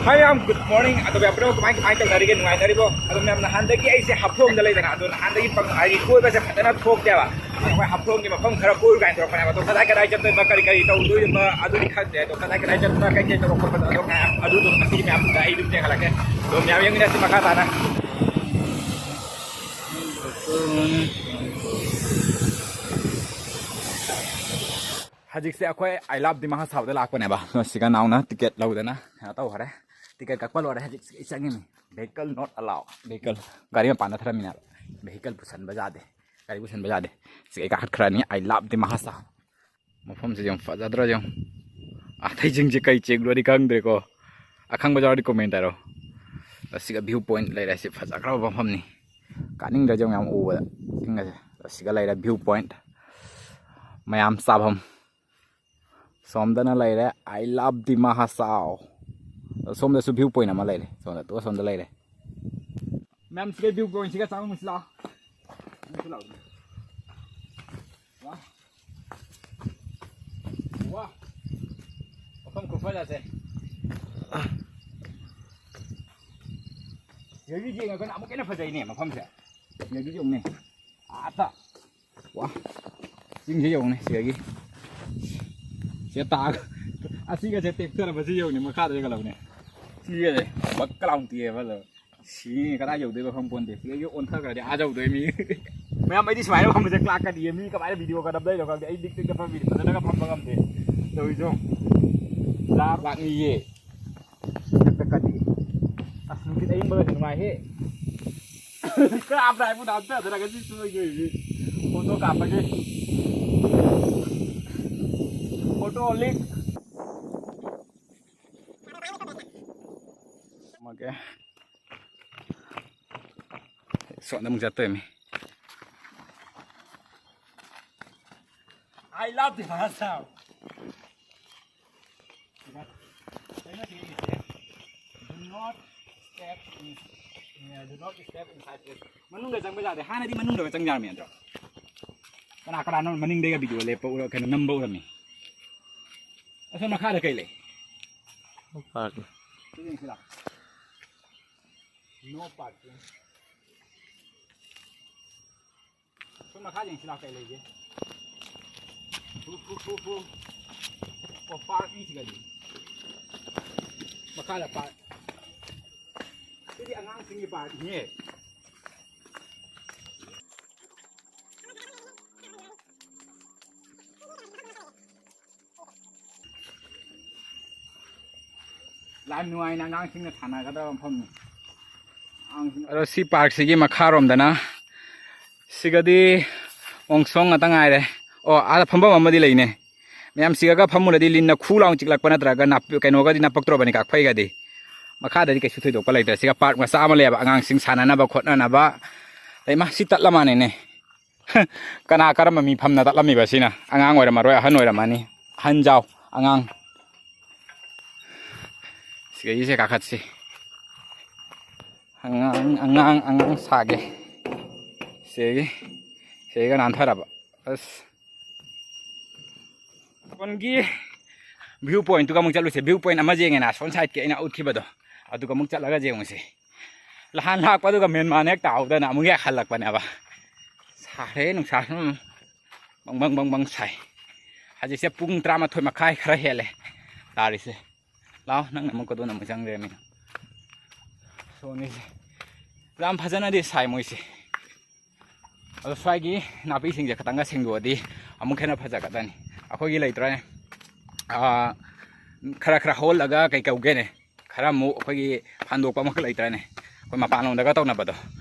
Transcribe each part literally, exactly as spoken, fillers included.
Hi ꯃꯌꯥꯝ, good morning. ꯑꯗꯣ ꯃꯌꯥꯝ ꯄꯨꯝꯅꯃꯛ ꯀꯃꯥꯏ ꯀꯃꯥꯏ ꯇꯧꯅꯔꯤꯒꯦ? ꯅꯨꯡꯉꯥꯏꯅꯔꯤꯕꯣ? ꯑꯗꯣ ꯃꯌꯥꯝ, ꯅꯍꯥꯟꯗꯒꯤ ꯑꯩꯁꯦ ꯍꯥꯐ꯭ꯂꯣꯝꯗ ꯂꯩꯗꯅ, ꯑꯗꯣ ꯅꯍꯥꯟꯗꯒꯤ ꯄꯪ-, ꯍꯥꯏꯗꯤ ꯀꯣꯏꯕꯁꯦ ꯐꯖꯅ ꯊꯣꯛꯇꯦꯕ꯫ ꯑꯩꯈꯣꯏ ꯍꯥꯐ꯭ꯂꯣꯝꯒꯤ ꯃꯐꯝ ꯈꯔ ꯀꯣꯏꯔꯨ ꯀꯥꯏꯅ ꯊꯣꯛꯂꯛꯄꯅꯦꯕ꯫ ꯑꯗꯣ ꯀꯗꯥꯏ ꯀꯗꯥꯏ ꯆꯠꯇꯣꯏꯕ, ꯀꯔꯤ ꯀꯔꯤ ꯇꯧꯗꯣꯏꯕ, ꯑꯗꯨꯗꯤ ꯈꯪꯗꯦ꯫ ꯑꯗꯣ ꯀꯗꯥꯏ ꯀꯗꯥꯏ ꯆꯠꯄ, ꯀꯩ ꯀꯩ ꯇꯧꯕ ꯈꯣꯠꯄꯗꯣ, ꯑꯗꯣ ꯃꯌꯥꯝ ꯑꯗꯨꯗꯣ ꯉꯁꯤ ꯃꯌꯥꯝꯗ ꯑꯩ ꯑꯗꯨꯝ ꯌꯦꯡꯍꯜꯂꯛꯀꯦ꯫ ꯑꯗꯣ ꯃꯌꯥꯝ ꯌꯦꯡꯃꯤꯟꯅꯁꯤ ꯃꯈꯥ ꯇꯥꯅ꯫ ꯍꯧꯖꯤꯛꯁꯦ ꯑꯩꯈꯣꯏ I Love Dima Hasao ꯗ ꯂꯥꯛꯄꯅꯦꯕ꯫ ꯑꯗꯣ ꯁꯤꯒ ꯅꯥꯎꯅ ꯇꯤꯀꯦꯠ ꯂꯧꯗꯅ ꯀꯩꯅꯣ ꯇꯧꯈ꯭ꯔꯦ꯫ ꯇꯤꯀꯦꯠ ꯀꯛꯄ ꯂꯣꯏꯔꯦ꯫ ꯍꯧꯖꯤꯛ ꯁꯤꯒ ꯆꯪꯉꯤꯅꯤ꯫ Vehicle not allow. Vehicle, ꯒꯥꯔꯤ ꯃꯄꯥꯟꯗ ꯊꯔꯝꯃꯤꯅꯦꯕ꯫ Vehicle ꯄꯨꯁꯟꯕ ꯌꯥꯗꯦ꯫ ꯒꯥꯔꯤ ꯄꯨꯁꯟꯕ ꯌꯥꯗꯦ꯫ ꯁꯤꯒ ꯑꯩ ꯀꯥꯈꯠꯈ꯭ꯔꯅꯤ꯫ I Love Dima Hasao꯫ ꯃꯐꯝꯁꯦ ꯌꯥꯝ ꯐꯖꯗ꯭ꯔꯣ ꯌꯦꯡꯉꯨ꯫ ꯑꯇꯩꯁꯤꯡꯁꯦ ꯀꯩ ꯆꯦꯛꯂꯣꯗꯤ ꯈꯪꯗ꯭ꯔꯦꯀꯣ꯫ ꯑꯈꯪꯕ ꯌꯥꯎꯔꯗꯤ comment ꯍꯥꯏꯔꯣ꯫ ꯑꯁꯤꯒ view point ꯂꯩꯔꯦ꯫ ꯁꯤ ꯐꯖꯈ꯭ꯔꯕ ꯃꯐꯝꯅꯤ꯫ ꯀꯥꯅꯤꯡꯗ꯭ꯔꯁꯦ ꯌꯥꯝ ꯎꯕꯗ ꯆꯤꯡꯒꯁꯦ꯫ ꯑꯁꯤꯒ ꯂꯩꯔꯦ view point꯫ ꯃꯌꯥꯝ ꯆꯥꯐꯝ꯫ ꯁꯣꯝꯗꯅ ꯂꯩꯔꯦ I Love Dima Hasao꯫ ꯁꯣꯝꯗꯁꯨ view point ꯑꯃ ꯂꯩꯔꯦ꯫ ꯁꯣꯝꯗ ꯇꯣ ꯁꯣꯝꯗ ꯂꯩꯔꯦ꯫ ꯃꯌꯥꯝ ꯁꯤꯒ view point ꯁꯤꯒ ꯆꯪꯉꯨꯁꯤ ꯂꯥꯛꯑꯣ꯫ ꯅꯪꯁꯨ ꯂꯥꯛꯑꯣ꯫ ꯋꯥ꯫ ꯋꯥ꯫ ꯃꯐꯝ ꯈꯨꯐꯖꯁꯦ꯫ ꯁꯤꯗꯒꯤ ꯌꯦꯡꯉꯒꯅ ꯑꯃꯨꯛꯀ ꯍꯦꯟꯅ ꯐꯖꯩꯅꯦ ꯃꯐꯝꯁꯦ꯫ ꯁꯤꯗꯒꯤ ꯌꯦꯡꯉꯨꯅꯦ꯫ ꯑꯥꯗ꯫ ꯋꯥ꯫ ꯆꯤꯡꯁꯦ ꯌꯦꯡꯉꯨꯅꯦ ꯁꯤꯗꯒꯤ꯫ ꯁꯤꯗ ꯇꯥꯒ-, ꯑꯁꯤꯒꯁꯦ ꯇꯦꯛꯊꯔꯕꯁꯤ ꯌꯦꯡꯉꯨꯅꯦ, ꯃꯈꯥꯗ ꯌꯦꯡꯈꯠꯂꯕꯅꯦ꯫ ꯁꯤꯒꯁꯦ ꯕꯛꯀ ꯂꯥꯎꯅ ꯇꯦꯛꯑꯦ ꯐꯖꯕ꯫ ꯁꯤ ꯀꯗꯥꯏ ꯌꯧꯗꯣꯏꯕ ꯈꯪꯄꯣꯟꯇꯦ꯫ ꯁꯤꯗꯒꯤ ꯑꯣꯟꯊꯈ꯭ꯔꯗꯤ ꯑꯥ ꯌꯧꯗꯣꯏ ꯃꯤ꯫ ꯃꯌꯥꯝ, ꯑꯩꯗꯤ ꯁꯨꯃꯥꯏꯅ ꯐꯝꯕꯁꯦ ꯀ꯭ꯂꯥꯛꯀꯅꯤꯌꯦ꯫ ꯃꯤ ꯀꯃꯥꯏꯅ video ꯀ ꯅꯝꯗꯣꯏꯅꯣ ꯈꯪꯗꯦ꯫ ꯑꯩ ꯗꯤꯛ ꯗꯤꯛꯇ ꯐꯝꯃꯤꯅꯦ, ꯐꯖꯅꯒ ꯐꯝꯕ ꯉꯝꯗꯦ꯫ ꯇꯧꯔꯤꯁꯦ ꯌꯦꯡꯉꯨ꯫ ꯂꯥꯛ ꯂꯥꯛꯅꯤꯌꯦ꯫ ꯃꯊꯛꯇ ꯀꯠꯂꯤ꯫ ꯑꯁ, ꯅꯨꯡꯁꯤꯠ ꯑꯏꯪꯕꯒꯁꯦ ꯅꯨꯡꯉꯥꯏꯍꯦ꯫ ꯀꯥꯞꯄ꯭ꯔꯥ ꯍꯥꯏꯕꯨ ꯅꯥꯟꯊꯗꯅ ꯉꯁꯤ ꯁꯣꯏꯗꯣꯏꯁꯤ꯫ Photo ꯀꯥꯞꯄꯒꯤ꯫ Photo ꯂꯤꯛ꯫ ꯑꯃꯒ꯫ ꯁꯣꯝꯗ ꯑꯃꯨꯛ ꯆꯠꯇꯣꯏꯅꯤ꯫ I love the Bharat sound. Do not step in, yeah, do not step inside it. ꯃꯅꯨꯡꯗ ꯆꯪꯕ ꯌꯥꯗꯦ꯫ ꯍꯥꯟꯅꯗꯤ ꯃꯅꯨꯡꯗꯒ ꯆꯪ ꯌꯥꯔꯝꯃꯦ ꯅꯠꯇ꯭ꯔꯣ? ꯀꯅꯥ ꯀꯅꯥꯅꯣ ꯃꯅꯤꯡꯗꯒ video ꯂꯦꯞꯄ ꯎꯔ-, ꯀꯩꯅꯣ, ꯅꯝꯕ ꯎꯔꯝꯃꯤ? ꯑꯁꯣꯝ ꯃꯈꯥꯗ ꯀꯩ ꯂꯩ? Park꯫ ꯁꯤ ꯌꯦꯡꯁꯤꯔꯥ? No parking. ꯁꯣꯝ ꯃꯈꯥ ꯌꯦꯡꯁꯤꯔꯥ ꯀꯩ ꯂꯩꯒꯦ? ꯐꯨ, ꯐꯨ, ꯐꯨ, ꯐꯨ꯫ ꯑꯣ, parkꯅꯤ ꯁꯤꯒꯗꯤ꯫ ꯃꯈꯥꯗ park꯫ ꯁꯤꯗꯤ ꯑꯉꯥꯡꯁꯤꯡꯒꯤ parkꯅꯤꯍꯦ꯫ ꯌꯥꯝ ꯅꯨꯡꯉꯥꯏꯅ ꯑꯉꯥꯡꯁꯤꯡꯅ ꯁꯥꯟꯅꯒꯗꯕ ꯃꯐꯝꯅꯤ꯫ ꯑꯉꯥꯡꯁꯤꯡ ꯑꯗꯣ ꯁꯤ parkꯁꯤꯒꯤ ꯃꯈꯥꯔꯣꯝꯗꯅ ꯁꯤꯒꯗꯤ ꯎꯁꯣꯡ ꯉꯥꯛꯇ ꯉꯥꯏꯔꯦ꯫ ꯑꯣ, ꯑꯥꯗ ꯐꯝꯐꯝ ꯑꯃꯗꯤ ꯂꯩꯅꯦ꯫ ꯃꯌꯥꯝ ꯁꯤꯒꯒ ꯐꯝꯃꯨꯔꯗꯤ ꯂꯤꯟꯅ ꯈꯨ ꯂꯥꯎꯅ ꯆꯤꯛꯂꯛꯄ ꯅꯠꯇ꯭ꯔꯒ ꯅꯥꯞ-, ꯀꯩꯅꯣꯒꯗꯤ ꯅꯞꯄꯛꯇ꯭ꯔꯣꯕꯅꯤ, ꯀꯥꯛꯐꯩꯒꯗꯤ꯫ ꯃꯈꯥꯗꯗꯤ ꯀꯩꯁꯨ ꯊꯣꯏꯗꯣꯛꯄ ꯂꯩꯇ꯭ꯔꯦ꯫ ꯁꯤꯒ park ꯃꯆꯥ ꯑꯃ ꯂꯩꯌꯦꯕ, ꯑꯉꯥꯡꯁꯤꯡ ꯁꯥꯟꯅꯅꯕ ꯈꯣꯠꯅꯅꯕ꯫ ꯂꯩꯃ, ꯁꯤ ꯇꯠꯂ ꯃꯥꯅꯦꯅꯦ꯫ ꯀꯅꯥ ꯀꯔꯝꯕ ꯃꯤ ꯐꯝꯅ ꯇꯠꯂꯝꯃꯤꯕ ꯁꯤꯅ? ꯑꯉꯥꯡ ꯑꯣꯏꯔꯝꯃꯔꯣꯏ, ꯑꯍꯟ ꯑꯣꯏꯔꯝꯃꯅꯤ꯫ ꯑꯍꯟ ꯖꯥꯎ, ꯑꯉꯥꯡ꯫ ꯁꯤꯒꯩꯁꯦ ꯀꯥꯈꯠꯁꯤ꯫ ꯑꯉꯥꯡ, ꯑꯉꯥꯡ, ꯑꯉꯥꯡ ꯁꯥꯒꯦ꯫ ꯁꯤꯒꯤ, ꯁꯤꯒ ꯅꯥꯟꯊꯔꯕ꯫ ꯑꯁ꯫ ꯁꯣꯝꯒꯤ view pointꯇꯨꯒ ꯑꯃꯨꯛ ꯆꯠꯂꯨꯁꯦ꯫ View point ꯑꯃ ꯌꯦꯡꯉꯦꯅ, ꯁꯣꯝ sideꯀꯤ ꯑꯩꯅ ꯎꯠꯈꯤꯕꯗꯣ꯫ ꯑꯗꯨꯒ ꯑꯃꯨꯛ ꯆꯠꯂꯒ ꯌꯦꯡꯉꯨꯁꯦ꯫ ꯅꯍꯥꯟ ꯂꯥꯛꯄꯗꯨꯒ ꯃꯦꯟ ꯃꯥꯟ ꯍꯦꯛ ꯇꯥꯍꯧꯗꯅ ꯑꯃꯨꯛ ꯍꯦꯛ ꯍꯜꯂꯛꯄꯅꯦꯕ꯫ ꯁꯥꯔꯦ ꯅꯨꯡꯁꯥ꯫ ꯎꯝ꯫ ꯕꯪ ꯕꯪ ꯕꯪ ꯕꯪ ꯁꯥꯏ꯫ ꯍꯧꯖꯤꯛꯁꯦ ꯄꯨꯡ ꯇꯔꯥꯃꯥꯊꯣꯏ ꯃꯈꯥꯏ ꯈꯔ ꯍꯦꯜꯂꯦ ꯇꯥꯔꯤꯁꯦ꯫ ꯂꯥꯛꯑꯣ, ꯅꯪꯅ ꯑꯃꯨꯛ ꯀꯗꯣꯝꯗ ꯑꯃꯨꯛ ꯆꯪ ꯂꯩꯔꯝꯃꯤꯅꯣ? ꯁꯣꯝꯒꯤꯁꯦ ꯌꯥꯝ ꯐꯖꯅꯗꯤ ꯁꯥꯏ ꯃꯣꯏꯁꯦ꯫ ꯑꯗꯣ ꯁ꯭ꯋꯥꯏꯒꯤ ꯅꯥꯄꯤꯁꯤꯡꯁꯦ ꯈꯤꯇꯪꯒ ꯁꯦꯡꯗꯣꯛꯑꯗꯤ ꯑꯃꯨꯛ ꯍꯦꯟꯅ ꯐꯖꯒꯗꯅꯤ꯫ ꯑꯩꯈꯣꯏꯒꯤ ꯂꯩꯇ꯭ꯔꯥꯅꯦ? ꯑꯥ, ꯈꯔ ꯈꯔ ꯍꯧꯍꯜꯂꯒ ꯀꯩ ꯀꯧꯒꯦꯅꯦ? ꯈꯔ ꯑꯃꯨꯛ ꯑꯩꯈꯣꯏꯒꯤ ꯐꯟꯗꯣꯛꯄ ꯑꯃꯈꯛ ꯂꯩꯇ꯭ꯔꯥꯅꯦ? ꯑꯩꯈꯣꯏ ꯃꯄꯥꯟꯂꯣꯝꯗꯒ ꯇꯧꯅꯕꯗꯣ,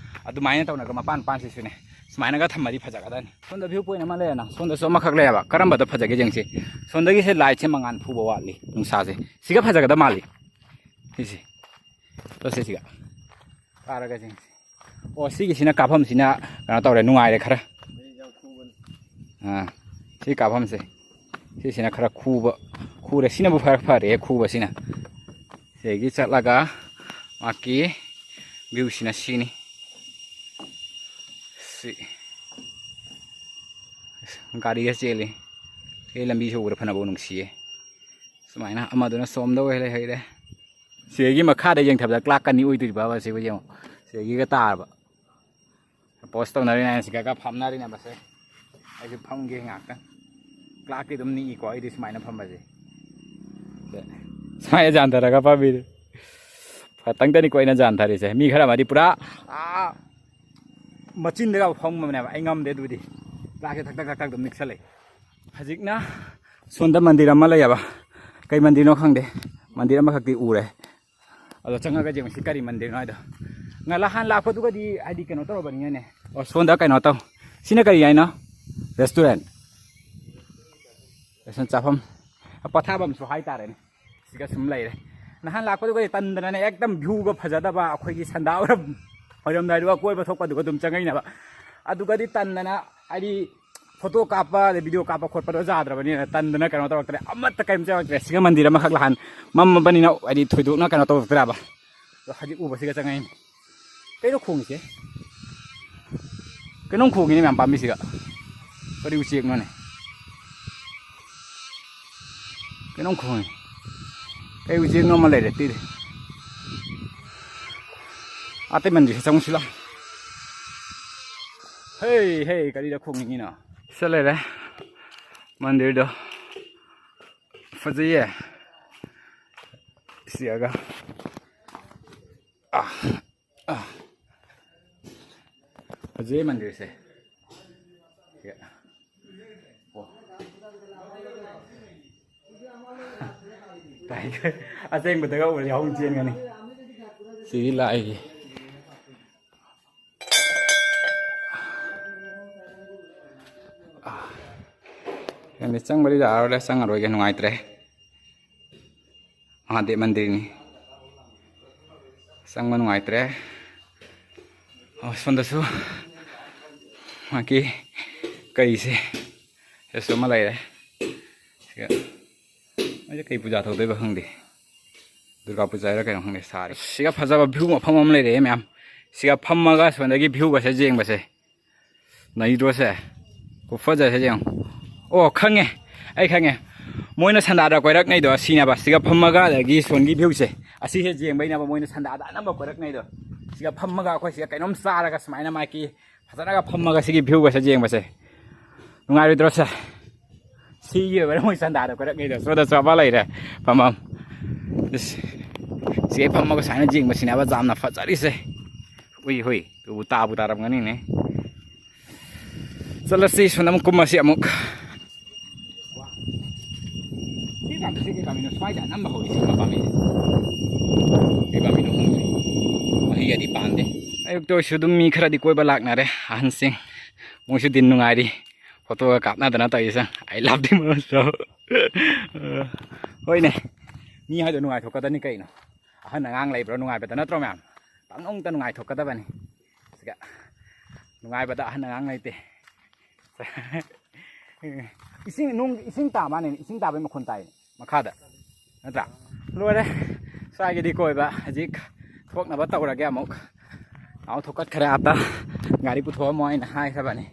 ꯑꯗꯨꯃꯥꯏꯅ ꯇꯧꯅꯒ ꯃꯄꯥꯟ ꯃꯄꯥꯟꯁꯤꯁꯨꯅꯦ ꯁꯨꯃꯥꯏꯅꯒ ꯊꯝꯃꯗꯤ ꯐꯖꯒꯗꯅꯤ꯫ ꯁꯣꯝꯗ view point ꯑꯃ ꯂꯩꯔꯦꯅ, ꯁꯣꯝꯗꯁꯨ ꯑꯃꯈꯛ ꯂꯩꯌꯦꯕ꯫ ꯀꯔꯝꯕꯗ ꯐꯖꯒꯦ ꯌꯦꯡꯁꯤ꯫ ꯁꯣꯝꯗꯒꯤꯁꯦ lightꯁꯦ ꯃꯉꯥꯜ ꯐꯨꯕ ꯋꯥꯠꯂꯤ ꯅꯨꯡꯁꯥꯁꯦ꯫ ꯁꯤꯒ ꯐꯖꯒꯗ ꯃꯥꯜꯂꯤ꯫ ꯁꯤꯁꯦ꯫ ꯆꯠꯁꯦ ꯁꯤꯒ꯫ ꯀꯥꯔꯒ ꯌꯦꯡꯁꯤ꯫ ꯑꯣ, ꯁꯤꯒꯤꯁꯤꯅ ꯀꯥꯐꯝꯁꯤꯅ ꯀꯩꯅꯣ ꯇꯧꯔꯦ, ꯅꯨꯡꯉꯥꯏꯔꯦ ꯈꯔ꯫ ꯑꯥ, ꯁꯤ ꯀꯥꯐꯝꯁꯦ꯫ ꯁꯤꯁꯤꯅ ꯈꯔ ꯈꯨꯕ, ꯈꯨꯔꯦ꯫ ꯁꯤꯅꯕꯨ ꯈꯔ ꯐꯔꯦ ꯈꯨꯕꯁꯤꯅ꯫ ꯁꯤꯗꯒꯤ ꯆꯠꯂꯒ ꯃꯥꯒꯤ viewꯁꯤꯅ ꯁꯤꯅꯤ꯫ ꯁꯤ꯫ ꯒꯥꯔꯤꯒ ꯆꯦꯜꯂꯤ꯫ ꯁꯤ ꯂꯝꯕꯤꯁꯤ ꯎꯕꯗ ꯐꯅꯕꯨ ꯅꯨꯡꯁꯤꯌꯦ꯫ ꯁꯨꯃꯥꯏꯅ ꯑꯃꯗꯨꯅ ꯁꯣꯝꯗ ꯑꯣꯏ ꯂꯩꯍꯩꯔꯦ꯫ ꯁꯤꯗꯒꯤ ꯃꯈꯥꯗ ꯌꯦꯡꯊꯕꯗ ꯀ꯭ꯂꯥꯛ ꯑꯅꯤ ꯑꯣꯏꯗꯣꯔꯤꯕ ꯁꯤꯕꯨ ꯌꯦꯡꯉꯣ꯫ ꯁꯤꯗꯒꯤꯒ ꯇꯥꯔꯕ꯫ ꯄꯣꯁ ꯇꯧꯅꯔꯤꯅꯦ ꯁꯤꯒꯒ ꯐꯝꯅꯔꯤꯅꯦ ꯃꯁꯦ꯫ ꯑꯩꯁꯨ ꯐꯝꯒꯦ ꯉꯥꯛꯇꯪ꯫ ꯀ꯭ꯂꯥꯛꯀꯤ ꯑꯗꯨꯝ ꯅꯤꯛꯏꯀꯣ ꯑꯩꯗꯤ ꯁꯨꯃꯥꯏꯅ ꯐꯝꯕꯁꯦ꯫ ꯁꯨꯃꯥꯏꯅ ꯖꯥꯟꯊꯔꯒ ꯐꯝꯃꯤꯅꯦ꯫ ꯈꯇꯪꯗꯅꯤꯀꯣ ꯑꯩꯅ ꯖꯥꯟꯊꯔꯤꯁꯦ꯫ ꯃꯤ ꯈꯔ ꯑꯃꯗꯤ ꯄꯨꯔꯥ, ꯑꯥ, ꯃꯆꯤꯟꯗꯒ ꯐꯝꯕꯅꯦꯕ꯫ ꯑꯩ ꯉꯝꯗꯦ ꯑꯗꯨꯗꯤ꯫ ꯀ꯭ꯂꯥꯛꯁꯦ ꯊꯛ ꯊꯛ ꯊꯛ ꯊꯛ ꯑꯗꯨꯝ ꯅꯤꯛꯁꯜꯂꯦ꯫ ꯍꯧꯖꯤꯛꯅ ꯁꯣꯝꯗ ꯃꯟꯗꯤꯔ ꯑꯃ ꯂꯩꯌꯦꯕ꯫ ꯀꯩ ꯃꯟꯗꯤꯔꯅꯣ ꯈꯪꯗꯦ꯫ ꯃꯟꯗꯤꯔ ꯑꯃꯈꯛꯇꯤ ꯎꯔꯦ꯫ ꯑꯗꯣ ꯆꯪꯉꯒ ꯌꯦꯡꯉꯨꯁꯤ ꯀꯔꯤ ꯃꯟꯗꯤꯔꯅꯣ ꯍꯥꯏꯗꯣ꯫ ꯉ-, ꯅꯍꯥꯟ ꯂꯥꯛꯄꯗꯨꯒꯗꯤ ꯍꯥꯏꯗꯤ ꯀꯩꯅꯣ ꯇꯧꯔꯕꯅꯤꯅꯅꯦ꯫ ꯑꯣ, ꯁꯣꯝꯗ ꯀꯩꯅꯣ ꯇꯧ꯫ ꯁꯤꯅ ꯀꯔꯤ ꯍꯥꯏꯅꯣ? Restaurant꯫ Restaurant ꯆꯥꯐꯝ꯫ ꯄꯣꯊꯥꯐꯝꯁꯨ ꯍꯥꯏꯇꯥꯔꯦꯅꯦ꯫ ꯁꯤꯒ ꯁꯨꯝ ꯂꯩꯔꯦ꯫ ꯅꯍꯥꯟ ꯂꯥꯛꯄꯗꯨꯒꯗꯤ ꯇꯟꯗꯅꯅꯦ ꯑꯦꯛꯗꯝ ꯚ꯭ꯌꯨꯒ ꯐꯖꯗꯕ ꯑꯩꯈꯣꯏꯒꯤ ꯁꯟꯗꯥ ꯑꯣꯏꯔꯝ-, ꯑꯣꯏꯔꯝꯗꯥꯏꯗꯨꯒ ꯀꯣꯏꯕ ꯊꯣꯛꯄꯗꯨꯒ ꯑꯗꯨꯝ ꯆꯪꯉꯛꯏꯅꯦꯕ꯫ ꯑꯗꯨꯒꯗꯤ ꯇꯟꯗꯅ ꯍꯥꯏꯗꯤ ꯐꯣꯇꯣ ꯀꯥꯞꯄ ꯑꯗꯩ ꯚꯤꯗꯤꯑꯣ ꯀꯥꯞꯄ ꯈꯣꯠꯄꯗꯣ ꯌꯥꯗ꯭ꯔꯕꯅꯤꯅ ꯇꯟꯗꯅ ꯀꯩꯅꯣ ꯇꯧꯔꯛꯇ꯭ꯔꯦ꯫ ꯑꯃꯠꯇ ꯀꯔꯤꯝꯇ ꯌꯥꯎꯔꯛꯇ꯭ꯔꯦ꯫ ꯁꯤꯒ ꯃꯟꯗꯤꯔ ꯑꯃꯈꯛ ꯂꯥꯛꯍꯟ ꯃꯝꯃꯕꯅꯤꯅ ꯍꯥꯏꯗꯤ ꯊꯣꯏꯗꯣꯛꯅ ꯀꯩꯅꯣ ꯇꯧꯔꯛꯇ꯭ꯔꯦꯕ꯫ ꯑꯗꯣ ꯍꯧꯖꯤꯛ ꯎꯕꯁꯤꯒ ꯆꯪꯉꯛꯏꯅꯦ꯫ ꯀꯩꯅꯣ ꯈꯣꯡꯉꯤꯁꯦ? ꯀꯩꯅꯣꯝ ꯈꯣꯡꯉꯤꯅꯦ ꯃꯌꯥꯝ ꯄꯥꯝꯕꯤꯁꯤꯒ꯫ ꯀꯔꯤ ꯎꯆꯦꯛꯅꯣꯅꯦ? ꯀꯩꯅꯣꯝ ꯈꯣꯡꯉꯤ꯫ ꯀꯩ ꯎꯆꯦꯛꯅꯣ ꯑꯃ ꯂꯩꯔꯦ ꯇꯤꯔꯦ꯫ ꯑꯇꯩ ꯃꯟꯗꯤꯔꯁꯤ ꯆꯪꯉꯨꯁꯤ ꯂꯥꯎ꯫ ꯍꯦ, ꯍꯦ, ꯀꯔꯤꯗ ꯈꯣꯡꯉꯤꯅꯣ? ꯁꯤꯗ ꯂꯩꯔꯦ ꯃꯟꯗꯤꯔꯗꯣ꯫ ꯐꯖꯩꯌꯦ꯫ ꯁꯤꯒ꯫ ꯑꯥ, ꯑꯥ꯫ ꯐꯖꯩ ꯃꯟꯗꯤꯔꯁꯦ꯫ ꯁꯤꯒ꯫ ꯑꯣ꯫ ꯇꯥꯏ, ꯇꯥꯏ꯫ ꯑꯁꯦꯡꯕꯗꯒ ꯎꯔꯗꯤ ꯍꯧ ꯆꯦꯟꯒꯅꯤ꯫ ꯁꯤꯒꯤ ꯂꯥꯏꯒꯤ꯫ ꯈꯪꯗꯦ, ꯆꯪꯕꯗꯤ ꯌꯥꯔꯔꯣꯏ, ꯆꯪꯉꯔꯣꯏꯒꯦ, ꯅꯨꯡꯉꯥꯏꯇ꯭ꯔꯦ꯫ ꯃꯍꯥꯗꯦꯕ ꯃꯟꯗꯤꯔꯅꯤ꯫ ꯆꯪꯕ ꯅꯨꯡꯉꯥꯏꯇ꯭ꯔꯦ꯫ ꯑꯣ, ꯁꯣꯝꯗꯁꯨ ꯃꯥꯒꯤ ꯀꯩꯁꯦ, ꯁꯤꯗꯁꯨ ꯑꯃ ꯂꯩꯔꯦ꯫ ꯁꯤꯒ ꯃꯣꯏꯁꯦ ꯀꯩ ꯄꯨꯖꯥ ꯇꯧꯗꯣꯏꯕ ꯈꯪꯗꯦ꯫ ꯗꯨꯔꯒꯥ ꯄꯨꯖꯥ ꯍꯥꯏꯔ ꯀꯩꯅꯣ ꯈꯪꯗꯦ ꯁꯥꯔꯤ꯫ ꯁꯤꯒ ꯐꯖꯕ ꯚ꯭ꯌꯨ ꯃꯐꯝ ꯑꯃ ꯂꯩꯔꯦ ꯃꯌꯥꯝ꯫ ꯁꯤꯒ ꯐꯝꯃꯒ ꯁꯣꯝꯗꯒꯤ ꯚ꯭ꯌꯨꯒꯁꯦ ꯌꯦꯡꯕꯁꯦ꯫ ꯅꯩꯗ꯭ꯔꯣꯁꯦ? ꯈꯨꯐꯖꯁꯦ ꯌꯦꯡꯉꯣ꯫ ꯑꯣ, ꯈꯪꯉꯦ꯫ ꯑꯩ ꯈꯪꯉꯦ꯫ ꯃꯣꯏꯅ ꯁꯟꯗꯥꯗ ꯀꯣꯏꯔꯛꯅꯩꯗꯣ ꯁꯤꯅꯦꯕ, ꯁꯤꯒ ꯐꯝꯃꯒ, ꯑꯗꯒꯤ ꯁꯣꯟꯒꯤ ꯚ꯭ꯌꯨꯁꯦ, ꯑꯁꯤꯁꯦ ꯌꯦꯡꯕꯩꯅꯦꯕ ꯃꯣꯏꯅ ꯁꯟꯗꯥꯗ ꯑꯅꯝꯕ ꯀꯣꯏꯔꯛꯅꯩꯗꯣ꯫ ꯁꯤꯒ ꯐꯝꯃꯒ ꯑꯩꯈꯣꯏ ꯁꯤꯒ ꯀꯩꯅꯣꯝ ꯆꯥꯔꯒ ꯁꯨꯃꯥꯏꯅ ꯃꯥꯏꯀꯤ ꯐꯖꯅꯒ ꯐꯝꯃꯒ ꯁꯤꯒꯤ ꯚ꯭ꯌꯨꯒꯁꯦ ꯌꯦꯡꯕꯁꯦ ꯅꯨꯡꯉꯥꯏꯔꯣꯏꯗ꯭ꯔꯣ ꯁꯦ? ꯁꯤꯒꯤ ꯑꯣꯏꯕ ꯃꯣꯏ ꯁꯟꯗꯥꯗ ꯀꯣꯏꯔꯛꯅꯩꯗꯣ꯫ ꯁꯣꯗ ꯆꯥꯕ ꯂꯩꯔꯦ ꯐꯝꯐꯝ꯫ ꯁꯤꯒ ꯐꯝꯃꯒ ꯁꯨꯃꯥꯏꯅ ꯌꯦꯡꯕꯁꯤꯅꯦꯕ ꯌꯥꯝꯅ ꯐꯖꯔꯤꯁꯦ꯫ ꯎꯏ ꯍꯨꯏ, ꯇꯨꯕꯨ ꯇꯥꯕꯨ ꯇꯥꯔꯝꯒꯅꯤꯅꯦ꯫ ꯆꯠꯂꯁꯤ, ꯁꯣꯝꯗ ꯑꯃꯨꯛ ꯀꯨꯝꯃꯁꯤ ꯑꯃꯨꯛ꯫ ꯁꯤ ꯄꯥꯝꯕꯤ, ꯁꯤ ꯀꯩ ꯄꯥꯝꯕꯤꯅꯣ? ꯁ꯭ꯋꯥꯏꯗ ꯑꯅꯝꯕ ꯍꯧꯔꯤ ꯁꯤ ꯄꯥꯝꯕꯤꯁꯦ꯫ ꯀꯩ ꯄꯥꯝꯕꯤꯅꯣ ꯈꯪꯗꯦ꯫ ꯃꯍꯩꯒꯗꯤ ꯄꯥꯟꯗꯦ꯫ ꯑꯌꯨꯛꯇ ꯑꯣꯏꯁꯨ ꯑꯗꯨꯝ ꯃꯤ ꯈꯔꯗꯤ ꯀꯣꯏꯕ ꯂꯥꯛꯅꯔꯦ ꯑꯍꯟꯁꯤꯡ꯫ ꯃꯣꯏꯁꯨ ꯗꯤꯟ ꯅꯨꯡꯉꯥꯏꯔꯤ꯫ ꯐꯣꯇꯣꯒ ꯀꯥꯞꯅꯗꯅ ꯇꯧꯔꯤꯁꯦ꯫ I love the most. ꯍꯣꯏꯅꯦ꯫ ꯃꯤ ꯍꯥꯏꯗꯣ ꯅꯨꯡꯉꯥꯏꯊꯣꯛꯀꯗꯕꯅꯤ ꯀꯩꯅꯣ꯫ ꯑꯍꯟ ꯑꯉꯥꯡ ꯂꯩꯕ꯭ꯔꯥ ꯅꯨꯡꯉꯥꯏꯕꯗ ꯅꯠꯇ꯭ꯔꯣ ꯃꯌꯥꯝ? ꯄꯪꯅꯨꯡꯗ ꯅꯨꯡꯉꯥꯏꯊꯣꯛꯀꯗꯕꯅꯤ꯫ ꯁꯤꯒ ꯅꯨꯡꯉꯥꯏꯕꯗ ꯑꯍꯟ ꯑꯉꯥꯡ ꯂꯩꯇꯦ꯫ ꯏꯁꯤꯡ ꯅꯨꯡ, ꯏꯁꯤꯡ ꯇꯥ ꯃꯥꯅꯦ, ꯏꯁꯤꯡ ꯇꯥꯕꯩ ꯃꯈꯣꯟ ꯇꯥꯏ ꯃꯈꯥꯗ, ꯅꯠꯇ꯭ꯔꯥ? ꯂꯣꯏꯔꯦ꯫ ꯁ꯭ꯋꯥꯏꯒꯤꯗꯤ ꯀꯣꯏꯕ ꯍꯧꯖꯤꯛ ꯊꯣꯛꯅꯕ ꯇꯧꯔꯒꯦ ꯑꯃꯨꯛ꯫ ꯅꯥꯎ ꯊꯣꯛꯀꯠꯈ꯭ꯔꯦ ꯑꯥꯗ꯫ ꯒꯥꯔꯤ ꯄꯨꯊꯣꯛꯑꯝꯃꯣ ꯑꯩꯅ ꯍꯥꯏꯈ꯭ꯔꯕꯅꯤ꯫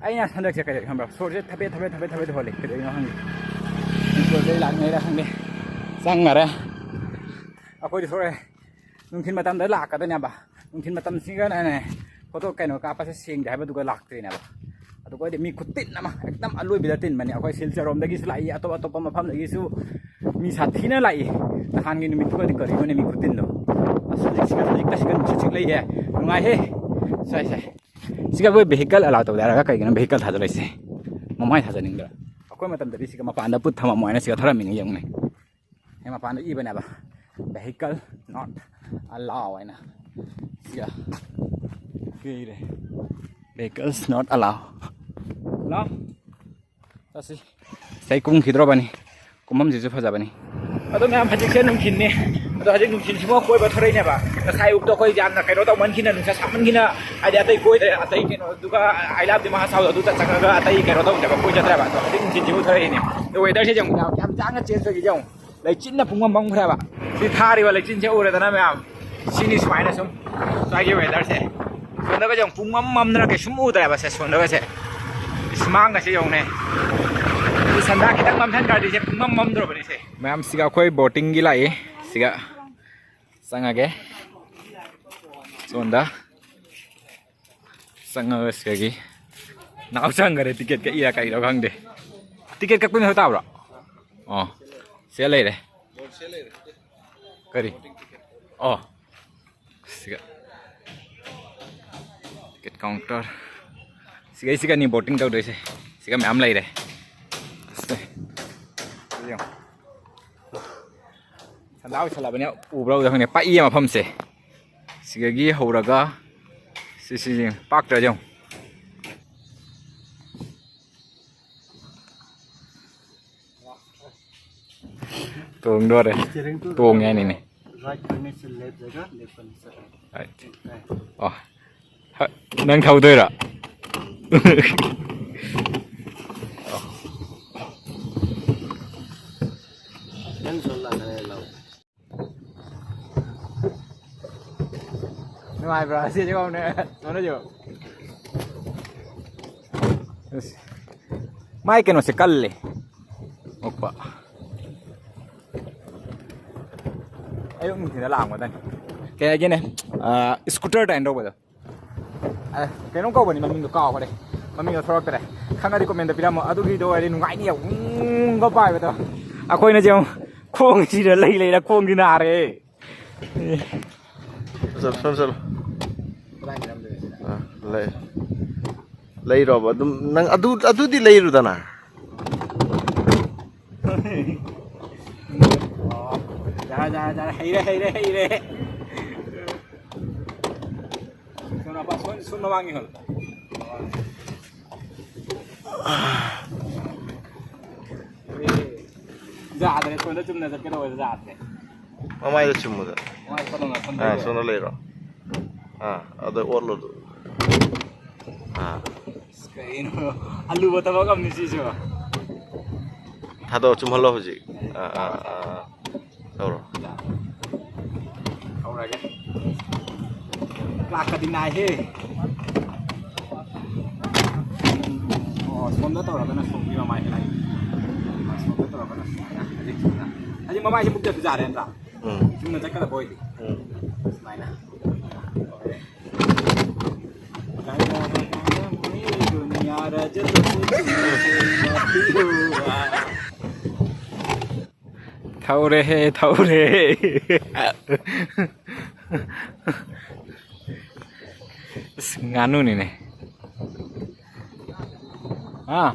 ꯑꯩꯅ ꯍꯟꯗꯛꯁꯦ ꯀꯩꯗꯧꯔꯦ ꯈꯪꯕ꯭ꯔꯥ? ꯁꯣꯔꯁꯦ ꯊꯕꯦꯠ ꯊꯕꯦꯠ ꯊꯕꯦꯠ ꯊꯕꯦꯠ ꯍꯣꯜꯂꯤ꯫ ꯀꯩꯗꯧꯔꯤꯅꯣ ꯈꯪꯗꯦ꯫ ꯁꯣꯔꯁꯦ ꯂꯥꯛꯅꯩꯔꯥ ꯈꯪꯗꯦ꯫ ꯆꯪꯉꯔꯦ꯫ ꯑꯩꯈꯣꯏꯗꯤ ꯁꯣꯔꯦ꯫ ꯅꯨꯡꯊꯤꯜ ꯃꯇꯝꯗ ꯂꯥꯛꯀꯗꯣꯏꯅꯦꯕ꯫ ꯅꯨꯡꯊꯤꯜ ꯃꯇꯝꯁꯤꯒꯅꯅꯦ ꯐꯣꯇꯣ ꯀꯩꯅꯣ ꯀꯥꯞꯄꯁꯦ ꯁꯦꯡꯗꯦ ꯍꯥꯏꯕꯗꯨꯒ ꯂꯥꯛꯇ꯭ꯔꯤꯅꯦꯕ꯫ ꯑꯗꯨꯒ ꯑꯩꯗꯤ ꯃꯤ ꯈꯨꯇꯤꯟ ꯑꯃ, ꯑꯦꯛꯗꯝ ꯑꯂꯣꯏꯕꯤꯗ ꯇꯤꯟꯕꯅꯦ꯫ ꯑꯩꯈꯣꯏ ꯁꯤꯜꯆꯔꯔꯣꯝꯗꯒꯤꯁꯨ ꯂꯥꯛꯏ, ꯑꯇꯣꯞ ꯑꯇꯣꯞꯄ ꯃꯐꯝꯗꯒꯤꯁꯨ ꯃꯤ ꯁꯥꯊꯤꯅ ꯂꯥꯛꯏ꯫ ꯅꯍꯥꯟꯒꯤ ꯅꯨꯃꯤꯠꯇꯨꯒꯗꯤ ꯀꯔꯤꯅꯣꯅꯦ ꯃꯤ ꯈꯨꯇꯤꯟꯗꯣ꯫ ꯑꯁ, ꯍꯧꯖꯤꯛꯁꯤꯒ, ꯍꯧꯖꯤꯛꯇ ꯁꯤꯒ ꯅꯨꯡꯁꯤꯠ ꯁꯤꯠ ꯂꯩꯌꯦ꯫ ꯅꯨꯡꯉꯥꯏꯍꯦ꯫ ꯁ꯭ꯋꯥꯏꯁꯦ꯫ ꯁꯤꯒ ꯑꯩꯈꯣꯏ vehicle allow ꯇꯧꯗꯦ ꯍꯥꯏꯔꯒ ꯀꯩꯒꯤꯅꯣ vehicle ꯊꯥꯖꯜꯂꯛꯏꯁꯦ? ꯃꯃꯥꯏ ꯊꯥꯖꯅꯤꯡꯗ꯭ꯔꯥ? ꯑꯩꯈꯣꯏ ꯃꯇꯝꯗꯗꯤ ꯁꯤꯒ ꯃꯄꯥꯟꯗ ꯄꯨꯠ ꯊꯝꯃꯝꯃꯣ ꯍꯥꯏꯅ ꯁꯤꯒ ꯊꯔꯝꯃꯤꯅꯦ ꯌꯦꯡꯉꯨꯅꯦ꯫ ꯑꯩ ꯃꯄꯥꯟꯗ ꯏꯕꯅꯦꯕ, "Vehicle not allow" ꯍꯥꯏꯅ꯫ ꯁꯤꯒ ꯏꯔꯦ, "Vehicles not allow"꯫ ꯂꯥꯎ꯫ ꯆꯠꯁꯤ꯫ ꯁꯤꯗꯩ ꯀꯨꯝꯈꯤꯗ꯭ꯔꯣꯕꯅꯤ꯫ ꯀꯨꯝꯐꯝꯁꯤꯁꯨ ꯐꯖꯕꯅꯤ꯫ ꯑꯗꯣ ꯃꯌꯥꯝ, ꯍꯧꯖꯤꯛꯁꯦ ꯅꯨꯡꯊꯤꯟꯅꯦ꯫ ꯑꯗꯣ ꯍꯧꯖꯤꯛ ꯅꯨꯡꯊꯤꯟꯁꯤꯃ ꯀꯣꯏꯕ ꯊꯣꯔꯛꯏꯅꯦꯕ꯫ ꯉꯁꯥꯏ ꯑꯌꯨꯛꯇ ꯑꯩꯈꯣꯏ ꯌꯥꯝꯅ ꯀꯩꯅꯣ ꯇꯧꯃꯟꯈꯤꯅ, ꯅꯨꯡꯁꯥ ꯁꯥꯃꯟꯈꯤꯅ, ꯍꯥꯏꯗꯤ ꯑꯇꯩ ꯀꯣꯏꯗ꯭ꯔꯦ, ꯑꯇꯩ ꯀꯩꯅꯣꯗꯨꯒ, ꯑꯥꯏ ꯂꯥꯞ ꯗꯤꯃꯥ ꯍꯥꯁꯥꯎꯗ ꯑꯗꯨꯗ ꯆꯪꯉꯒ ꯑꯇꯩ ꯀꯩꯅꯣ ꯇꯧꯗꯦꯕ, ꯀꯣꯏ ꯆꯠꯇ꯭ꯔꯦꯕ꯫ ꯑꯗꯣ ꯍꯧꯖꯤꯛ ꯅꯨꯡꯊꯤꯟꯁꯤꯃ ꯊꯣꯔꯛꯏꯅꯦ꯫ ꯑꯗꯣ weatherꯁꯦ ꯌꯦꯡꯉꯨ, ꯌꯥꯝ, ꯌꯥꯝ ꯌꯥꯡꯅ change ꯑꯣꯏꯈꯤ ꯌꯦꯡꯉꯨ꯫ ꯂꯩꯆꯤꯟꯅ ꯄꯨꯡꯃꯝ ꯃꯝꯈ꯭ꯔꯦꯕ꯫ ꯁꯤ ꯊꯥꯔꯤꯕ ꯂꯩꯆꯤꯟꯁꯦ ꯎꯔꯦꯗꯅ ꯃꯌꯥꯝ꯫ ꯁꯤꯅꯤ ꯁꯨꯃꯥꯏꯅ ꯁꯨꯝ ꯁ꯭ꯋꯥꯏꯒꯤ weatherꯁꯦ꯫ ꯁꯣꯝꯗꯒ ꯌꯦꯡꯉꯨ, ꯄꯨꯡꯃꯝ ꯃꯝꯗꯅ ꯀꯩꯁꯨꯝ ꯎꯗ꯭ꯔꯦꯕ ꯁꯦ, ꯁꯣꯝꯗꯒꯁꯦ꯫ ꯁꯨꯃꯥꯡꯒꯁꯦ ꯌꯦꯡꯉꯨꯅꯦ꯫ ꯎ ꯁꯟꯗꯥ ꯈꯤꯇꯪ ꯃꯝꯍꯟꯈ꯭ꯔꯗꯤ ꯁꯦ ꯄꯨꯡꯃꯝ ꯃꯝꯗ꯭ꯔꯕꯅꯤ ꯁꯦ꯫ ꯃꯌꯥꯝ ꯁꯤꯒ ꯑꯩꯈꯣꯏ ꯕꯣꯇꯤꯡꯒꯤ ꯂꯥꯛꯏ꯫ ꯁꯤꯒ ꯆꯪꯉꯒꯦ꯫ ꯁꯣꯝꯗ ꯆꯪꯉꯒ ꯁꯤꯗꯒꯤ ꯅꯥꯎ ꯆꯪꯈꯔꯦ꯫ ꯇꯤꯀꯦꯠ ꯀꯛꯏꯔꯥ ꯀꯩꯅꯣ ꯈꯪꯗꯦ꯫ ꯇꯤꯀꯦꯠ ꯀꯛꯄ ꯅꯨꯃꯤꯠ ꯇꯥꯕ꯭ꯔꯣ? ꯑꯣ, ꯁꯤꯗ ꯂꯩꯔꯦ꯫ ꯀꯔꯤ? ꯑꯣ, ꯁꯤꯒ ꯇꯤꯀꯦꯠ ꯀꯥꯎꯟꯇꯔ꯫ ꯁꯤꯒꯩꯁꯤꯒꯅꯤ ꯕꯣꯇꯤꯡ ꯇꯧꯗꯣꯏꯁꯦ꯫ ꯁꯤꯒ ꯃꯌꯥꯝ ꯂꯩꯔꯦ꯫ ꯑꯁ, ꯁꯤ ꯌꯦꯡꯉꯣ꯫ ꯁꯟꯗꯥ ꯑꯣꯏꯁꯜꯂꯕꯅꯦ꯫ ꯎꯕ꯭ꯔꯥ ꯎꯗ ꯈꯪꯗꯦ꯫ ꯄꯥꯛꯏꯌꯦ ꯃꯐꯝꯁꯦ꯫ ꯁꯤꯗꯒꯤ ꯍꯧꯔꯒ ꯁꯤ, ꯁꯤ ꯌꯦꯡꯉꯨ꯫ ꯄꯥꯛꯇ꯭ꯔꯥ ꯌꯦꯡꯉꯨ꯫ ꯇꯣꯡꯗꯣꯔꯦ꯫ Steering ꯇꯨ ꯇꯣꯡꯉꯦ ꯍꯥꯏꯅꯤꯅꯦ꯫ Right ꯀꯟꯅ ꯆꯠ, left ꯖꯒꯥ, left ꯀꯟꯅ ꯆꯠ꯫ Right꯫ ꯑꯣ꯫ ꯍ-, ꯅꯪ ꯊꯧꯗꯣꯏꯔꯣ? ꯅꯪ ꯁꯣꯝ ꯅꯥꯀꯟꯗ ꯂꯥꯎ꯫ ꯅꯨꯡꯉꯥꯏꯕ꯭ꯔꯥ? ꯁꯤꯁꯦ ꯀꯧꯅꯦ꯫ ꯁꯣꯝꯗꯁꯨ꯫ ꯑꯁ꯫ ꯃꯥꯏ ꯀꯩꯅꯣꯁꯦ ꯀꯜꯂꯦ꯫ ꯑꯣꯛꯄ꯫ ꯑꯌꯨꯛ ꯅꯨꯡꯊꯤꯜꯗ ꯂꯥꯛꯑꯝꯒꯗꯕꯅꯤ꯫ ꯀꯩ ꯍꯥꯏꯒꯦꯅꯦ? ꯑꯥ, scooter ꯇꯥꯏꯅ ꯇꯧꯕꯗꯣ꯫ ꯑꯦ, ꯀꯩꯅꯣꯝ ꯀꯧꯕꯅꯤ, ꯃꯃꯤꯡꯗꯣ ꯀꯥꯎꯈ꯭ꯔꯦ꯫ ꯃꯃꯤꯡꯗꯣ ꯊꯣꯛꯂꯛꯇ꯭ꯔꯦ꯫ ꯈꯪꯉꯗꯤ comment ꯄꯤꯔꯝꯃꯣ꯫ ꯑꯗꯨꯒꯤꯗꯣ ꯑꯣꯏꯔꯗꯤ ꯅꯨꯡꯉꯥꯏꯅꯤ, ꯎꯪꯒ ꯄꯥꯏꯕꯗꯣ꯫ ꯑꯩꯈꯣꯏꯅ ꯁꯦ ꯌꯦꯡꯉꯨ, ꯈꯣꯡꯁꯤꯗ ꯂꯩ ꯂꯩꯔ ꯈꯣꯡꯗꯤ ꯅꯥꯔꯦ꯫ ꯆꯠꯂꯣ, ꯆꯠꯂꯣ, ꯆꯠꯂꯣ꯫ ꯑꯥ, ꯂꯩ-, ꯂꯩꯔꯣꯕ ꯑꯗꯨꯝ꯫ ꯅꯪ ꯑꯗꯨ, ꯑꯗꯨꯗꯤ ꯂꯩꯔꯨꯗꯅ꯫ ꯌꯥꯔꯦ, ꯌꯥꯔꯦ, ꯌꯥꯔꯦ꯫ ꯍꯩꯔꯦ, ꯍꯩꯔꯦ, ꯍꯩꯔꯦ꯫ ꯁꯣꯝ ꯃꯄꯥ, ꯁꯣꯝ, ꯁꯣꯝ ꯃꯃꯥꯡꯒꯤ ꯍꯣꯜ꯫ ꯌꯥꯗ꯭ꯔꯦ, ꯁꯣꯝꯗ ꯆꯨꯝꯅ ꯆꯠꯀꯦ ꯇꯧꯕꯗ ꯌꯥꯗ꯭ꯔꯦ꯫ ꯃꯃꯥꯏꯗ ꯆꯨꯝꯃꯨꯗ꯫ ꯃꯃꯥꯏ ꯐꯠ ꯂꯥꯎꯅ ꯑꯥ, ꯐꯝꯗꯣꯏꯁꯦ꯫ ꯁꯣꯝꯗ ꯂꯩꯔꯣ꯫ ꯑꯥ, ꯑꯗ ꯑꯣꯠꯂꯣ ꯑꯗꯨ꯫ ꯑꯥ꯫ ꯑꯁ, ꯀꯩꯅꯣ? ꯑꯂꯨꯕ ꯊꯕꯛ ꯑꯃꯅꯤ ꯁꯤꯁꯨ꯫ ꯊꯥꯗꯣꯛꯑꯣ, ꯆꯨꯝꯍꯜꯂꯣ ꯍꯧꯖꯤꯛ꯫ ꯑꯥ, ꯑꯥ, ꯑꯥ, ꯑꯥ꯫ ꯇꯧꯔꯣ꯫ ꯍꯧꯔꯒꯦ꯫ ꯀ꯭ꯂꯥꯛꯀꯗꯤ ꯅꯥꯏꯍꯦ꯫ ꯑꯣ, ꯁꯣꯝꯗ ꯇꯧꯔꯒꯅ ꯁꯣꯝꯒꯤ ꯃꯃꯥꯏꯗ ꯂꯥꯛꯏ꯫ ꯍꯧꯖꯤꯛ ꯆꯨꯝꯅ, ꯍꯧꯖꯤꯛ ꯃꯃꯥꯏꯁꯦ ꯄꯨꯛꯇ ꯌꯥꯔꯦ ꯅꯠꯇ꯭ꯔꯥ? ꯎꯝ꯫ ꯆꯨꯝꯅ ꯆꯠꯀꯗꯕ ꯑꯣꯏꯗꯤ꯫ ꯎꯝ꯫ ꯁꯨꯃꯥꯏꯅ꯫ ꯊꯧꯔꯦꯍꯦ, ꯊꯧꯔꯦꯍꯦ꯫ ꯑꯁ, ꯉꯥꯅꯨꯅꯤꯅꯦ꯫ ꯑꯥ?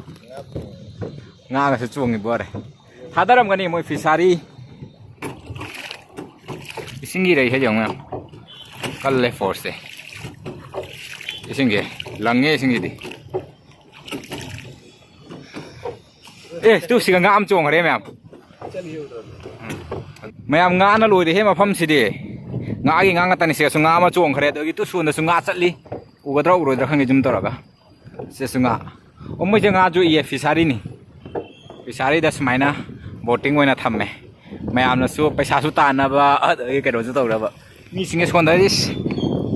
ꯉꯥꯒꯁꯨ ꯆꯣꯡꯉꯤ ꯕꯣꯔꯦ꯫ ꯊꯥꯗꯔꯝꯒꯅꯤ ꯃꯣꯏ ꯐꯤꯁꯥꯔꯤ꯫ ꯏꯁꯤꯡꯒꯤ ꯏꯔꯩꯁꯦ ꯌꯦꯡꯉꯨ ꯃꯌꯥꯝ꯫ ꯀꯜꯂꯦ ꯐꯣꯔꯁꯁꯦ꯫ ꯏꯁꯤꯡꯁꯦ ꯂꯪꯉꯦ ꯏꯁꯤꯡꯁꯤꯗꯤ꯫ ꯑꯦ, ꯇꯨ ꯁꯤꯒ ꯉꯥ ꯑꯃ ꯆꯣꯡꯈ꯭ꯔꯦ ꯃꯌꯥꯝ꯫ ꯃꯌꯥꯝ ꯉꯥꯅ ꯂꯣꯏꯔꯦꯍꯦ ꯃꯐꯝꯁꯤꯗꯤ꯫ ꯉꯥꯒꯤ ꯉꯥ ꯉꯥꯛꯇꯅꯤ꯫ ꯁꯤꯒꯁꯨ ꯉꯥ ꯑꯃ ꯆꯣꯡꯈ꯭ꯔꯦ꯫ ꯑꯗꯒꯤ ꯇꯨ ꯁꯣꯟꯗꯁꯨ ꯉꯥ ꯆꯠꯂꯤ꯫ ꯎꯒꯗ꯭ꯔꯥ ꯎꯔꯣꯏꯗ꯭ꯔꯥ ꯈꯪꯗꯦ, ꯖꯨꯝ ꯇꯧꯔꯒ꯫ ꯁꯤꯁꯨ ꯉꯥ꯫ ꯑꯣ, ꯃꯣꯏꯁꯦ ꯉꯥꯁꯨ ꯏꯌꯦ, ꯐꯤꯁꯥꯔꯤꯅꯤ꯫ ꯐꯤꯁꯥꯔꯤꯗ ꯁꯨꯃꯥꯏꯅ ꯕꯣꯇꯤꯡ ꯑꯣꯏꯅ ꯊꯝꯃꯦ꯫ ꯃꯌꯥꯝꯅꯁꯨ ꯄꯩꯁꯥꯁꯨ ꯇꯥꯟꯅꯕ, ꯑꯗꯒꯤ ꯀꯩꯅꯣꯁꯨ ꯇꯧꯅꯕ꯫ ꯃꯤꯁꯤꯡꯁꯦ ꯁꯣꯟꯗ ꯏꯁ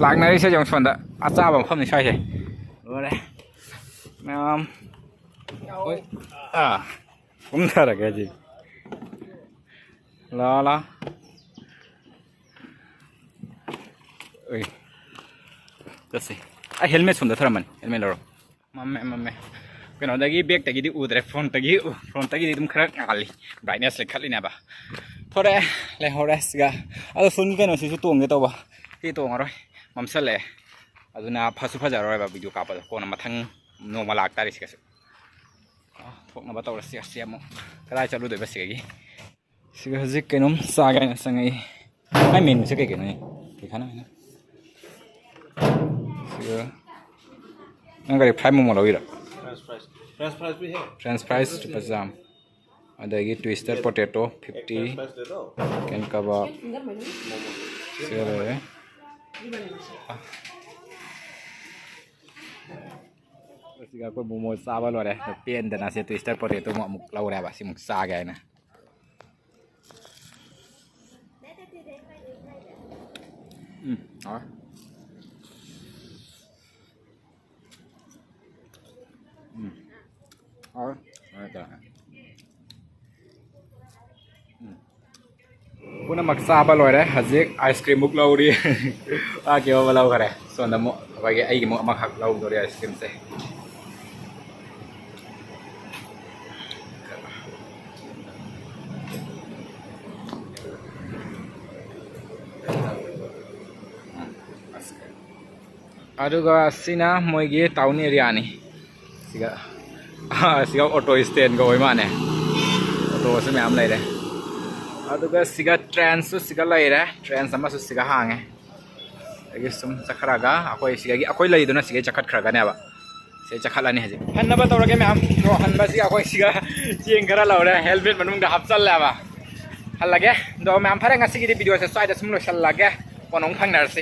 ꯂꯥꯛꯅꯔꯤꯁꯦ ꯌꯦꯡꯉꯨ, ꯁꯣꯟꯗ ꯑꯆꯥꯕ ꯃꯐꯝꯅꯤ ꯁ꯭ꯋꯥꯏꯁꯦ꯫ ꯂꯣꯏꯔꯦ꯫ ꯃꯌꯥꯝ꯫ ꯍꯣꯏ꯫ ꯑꯥ꯫ ꯀꯨꯝꯊꯔꯒꯦ ꯍꯧꯖꯤꯛ꯫ ꯂꯥ ꯂꯥ꯫ ꯑꯣꯏ꯫ ꯆꯠꯁꯤ꯫ ꯑꯩ ꯍꯦꯜꯃꯦꯠ ꯁꯣꯝꯗ ꯊꯔꯝꯕꯅꯤ꯫ ꯍꯦꯜꯃꯦꯠ ꯂꯧꯔꯣ꯫ ꯃꯝꯃꯦ, ꯃꯝꯃꯦ꯫ ꯀꯩꯅꯣꯗꯒꯤ, ꯕꯦꯛꯇꯒꯤꯗꯤ ꯎꯗ꯭ꯔꯦ꯫ ꯐ꯭ꯔꯣꯟꯠꯇꯒꯤ ꯎ-, ꯐ꯭ꯔꯣꯟꯠꯇꯒꯤꯗꯤ ꯑꯗꯨꯝ ꯈꯔ ꯉꯥꯜꯂꯤ꯫ ꯕ꯭ꯔꯥꯏꯠꯅꯦꯁ ꯂꯩꯈꯠꯂꯤꯅꯦꯕ꯫ ꯊꯣꯔꯛꯑꯦ, ꯂꯩꯍꯧꯔꯦ ꯁꯤꯒ꯫ ꯑꯗꯣ ꯐꯨꯟ ꯀꯩꯅꯣꯁꯤꯁꯨ ꯇꯣꯡꯒꯦ ꯇꯧꯕ꯫ ꯁꯤ ꯇꯣꯡꯉꯔꯣꯏ꯫ ꯃꯝꯁꯜꯂꯛꯑꯦ꯫ ꯑꯗꯨꯅ ꯐꯁꯨ ꯐꯖꯔꯔꯣꯏꯕ ꯚꯤꯗꯤꯑꯣ ꯀꯥꯞꯄꯗꯣ꯫ ꯀꯣꯟꯅ ꯃꯊꯪ ꯅꯣꯡꯃ ꯂꯥꯛꯇꯥꯔꯦ ꯁꯤꯒꯁꯨ꯫ ꯑ, ꯊꯣꯛꯅꯕ ꯇꯧꯔꯁꯤ꯫ ꯑꯁꯤ ꯑꯃꯨꯛ ꯀꯗꯥꯏ ꯆꯠꯂꯨꯗꯣꯏꯕ ꯁꯤꯗꯒꯤ? ꯁꯤꯒ ꯍꯧꯖꯤꯛ ꯀꯩꯅꯣꯝ ꯆꯥꯒꯦ ꯍꯥꯏꯅ ꯆꯪꯉꯛꯏ꯫ ꯃꯥꯏ ꯃꯦꯅꯨꯁꯦ ꯀꯩ ꯀꯩꯅꯣꯅꯦ? ꯀꯩ ꯈꯥꯟꯅ ꯍꯥꯏꯅ? ꯁꯤꯒ ꯅꯪ ꯀꯔꯤ, ꯐ꯭ꯔꯥꯏ ꯃꯣꯃꯣ ꯂꯧꯔꯤꯔꯣ? French fries. French fries ꯄꯤꯍꯦ꯫ French fries ꯂꯨꯄꯥ ꯆꯥꯝꯃ꯫ ꯑꯗꯒꯤ twister potato fifty꯫ French fries ꯂꯩꯔꯣ? Chicken kebab꯫ ꯁꯤꯒ ꯂꯩꯔꯦ꯫ ꯁꯤꯒ ꯑꯩꯈꯣꯏ ꯃꯣꯃꯣ ꯆꯥꯕ ꯂꯣꯏꯔꯦ꯫ ꯄꯦꯟꯗꯅ ꯁꯤ twister potato ꯑꯃꯨꯛ, ꯑꯃꯨꯛ ꯂꯧꯔꯦ ꯍꯥꯏꯕ꯫ ꯁꯤ ꯑꯃꯨꯛ ꯆꯥꯒꯦ ꯍꯥꯏꯅ꯫ ꯎꯝ, ꯍꯥꯎꯋꯦ꯫ ꯎꯝ, ꯍꯥꯎꯋꯦ꯫ ꯍꯥꯎꯋꯦ, ꯀꯩꯅꯣ꯫ ꯃꯛ ꯆꯥꯕ ꯂꯣꯏꯔꯦ꯫ ꯍꯧꯖꯤꯛ ꯑꯥꯏꯁ ꯀ꯭ꯔꯤꯝꯃꯨꯛ ꯂꯧꯔꯤ꯫ ꯑꯥ, ꯀꯦꯕ ꯑꯃ ꯂꯧꯈꯔꯦ꯫ ꯁꯣꯝꯗ ꯑꯃꯨꯛ ꯑꯩꯈꯣꯏꯒꯤ, ꯑꯩꯒꯤ ꯑꯃꯨꯛ ꯑꯃꯈꯛ ꯂꯧꯗꯣꯔꯤ ꯑꯥꯏꯁ ꯀ꯭ꯔꯤꯝꯁꯦ꯫ ꯑꯗꯨꯒ ꯁꯤꯅ ꯃꯣꯏꯒꯤ ꯇꯥꯎꯟ ꯑꯦꯔꯤꯌꯥꯅꯤ꯫ ꯁꯤꯒ, ꯑꯥ, ꯁꯤꯒ ꯑꯣꯇꯣ ꯁ꯭ꯇꯦꯟꯒ ꯑꯣꯏ ꯃꯥꯅꯦ꯫ ꯑꯣꯇꯣꯁꯨ ꯃꯌꯥꯝ ꯂꯩꯔꯦ꯫ ꯑꯗꯨꯒ ꯁꯤꯒ ꯇ꯭ꯔꯦꯟꯁꯨ ꯁꯤꯒ ꯂꯩꯔꯦ꯫ ꯇ꯭ꯔꯦꯟꯁ ꯑꯃꯁꯨ ꯁꯤꯒ ꯍꯥꯡꯉꯦ꯫ ꯑꯗꯒꯤ ꯁꯨꯝ ꯆꯠꯈꯠꯂꯒ ꯑꯩꯈꯣꯏ ꯁꯤꯗꯒꯤ, ꯑꯩꯈꯣꯏ ꯂꯩꯗꯨꯅ ꯁꯤꯗꯒꯤ ꯆꯠꯈꯠꯈ꯭ꯔꯒꯅꯦꯕ꯫ ꯁꯤꯗꯩ ꯆꯠꯈꯠꯂꯅꯤ ꯍꯧꯖꯤꯛ꯫ ꯍꯟꯅꯕ ꯇꯧꯔꯒꯦ ꯃꯌꯥꯝ꯫ ꯑꯗꯣ ꯍꯟꯕꯁꯤꯒ ꯑꯩꯈꯣꯏ ꯁꯤꯒ ꯆꯦꯡ ꯈꯔ ꯂꯧꯔꯦ꯫ ꯍꯦꯜꯃꯦꯠ ꯃꯅꯨꯡꯗ ꯍꯥꯞꯆꯜꯂꯦꯕ꯫ ꯍꯜꯂꯒꯦ꯫ ꯑꯗꯣ ꯃꯌꯥꯝ ꯐꯔꯦ, ꯉꯁꯤꯒꯤꯗꯤ ꯚꯤꯗꯤꯑꯣꯁꯦ ꯁ꯭ꯋꯥꯏꯗ ꯁꯨꯝ ꯂꯣꯏꯁꯜꯂꯒꯦ꯫ ꯀꯣꯟꯅ ꯑꯃꯨꯛ ꯊꯦꯡꯅꯔꯁꯤ꯫